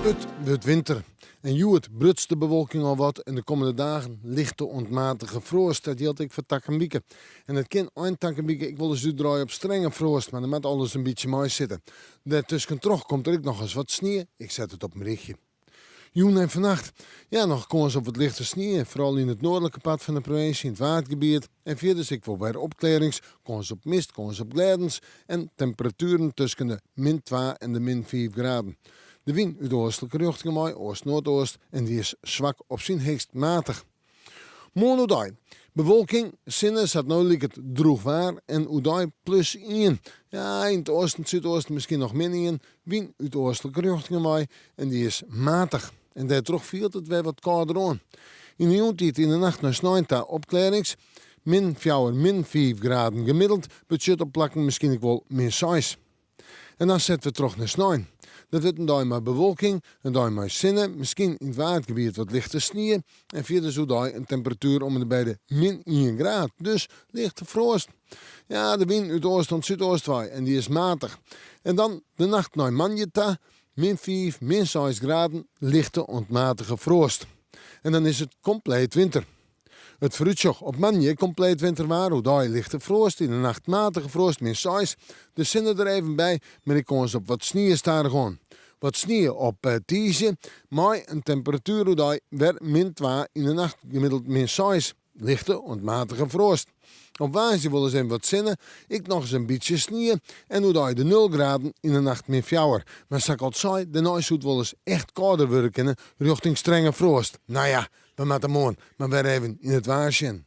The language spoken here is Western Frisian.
It wurdt winter en hjoed bruts de bewolking al wat en de kommende dagen lichte oant matige froast. Dat jildt ek foar takom wike. En it kin ein takom wike ek wolris útdraaie op strenge froast, mar der moat alles in bytsje meisitte. Dêrtuskentroch komt der ek nochris wat snie. Ik set it op in rychje. Jûn en fannacht, ja, noch kâns op wat lichte snie, foaral yn it noardlike part fan de provinsje, yn it Waadgebiet. En fierders ek wol wer opklearrings, kâns op mist, kâns op glêdens en temperatueren tusken de min twa en de min fiif graden. De wyn út oastlike rjochtingen wei, oast-noardoost, en dy is swak op syn heechst matich. Moarn oerdei, bewolking, sinne, sa't no liket drûch waar en oerdei plus ien. Ja, yn it oasten, súdoasten miskien noch min ien. Wyn út oastlike rjochtingen wei en dy is matich. En dêrtroch fielt it wer wat kâlder oan. Yn de jûntiid yn de nacht nei snein ta opklearrings. Min fjouwer, min fiif graden gemiddeld betsjut op plakken miskien ek wol min seis. En dan sette we troch nei snein. Dat wurdt in dei mei bewolking, in dei mei sinne, miskien yn it Waadgebiet wat lichte snie en fierders oerdei in temperatuer om en by de min ien graad. Dus lichte froast. Ja, de wyn út oast oant súdoast wei en dy is matich. En dan de nacht nei moandei ta, min fiif, min seis graden, lichte oant matige froast. En dan is it kompleet winter. It foarútsjoch op moandei, kompleet winterwaar, oerdei lichte froast, yn de nacht matige froast, min seis. De sinne der even by, mar ek kâns op wat snie stadichoan. Wat snie op tiisdei, mei in temperatuer oerdei wer min twa, yn de nacht gemiddeld min seis. Lichte oant matige froast. Op woansdei wolris even wat sinne, ek nochris in bytsje snie en oerdei de nul graden, yn de nacht min fjouwer. Mar sa't ik al sei, dêrnei soe it wolris echt kâlder wurde kinne, rjochting strenge froast. No ja, we moatte moarn mar wer even yn it waar sjen.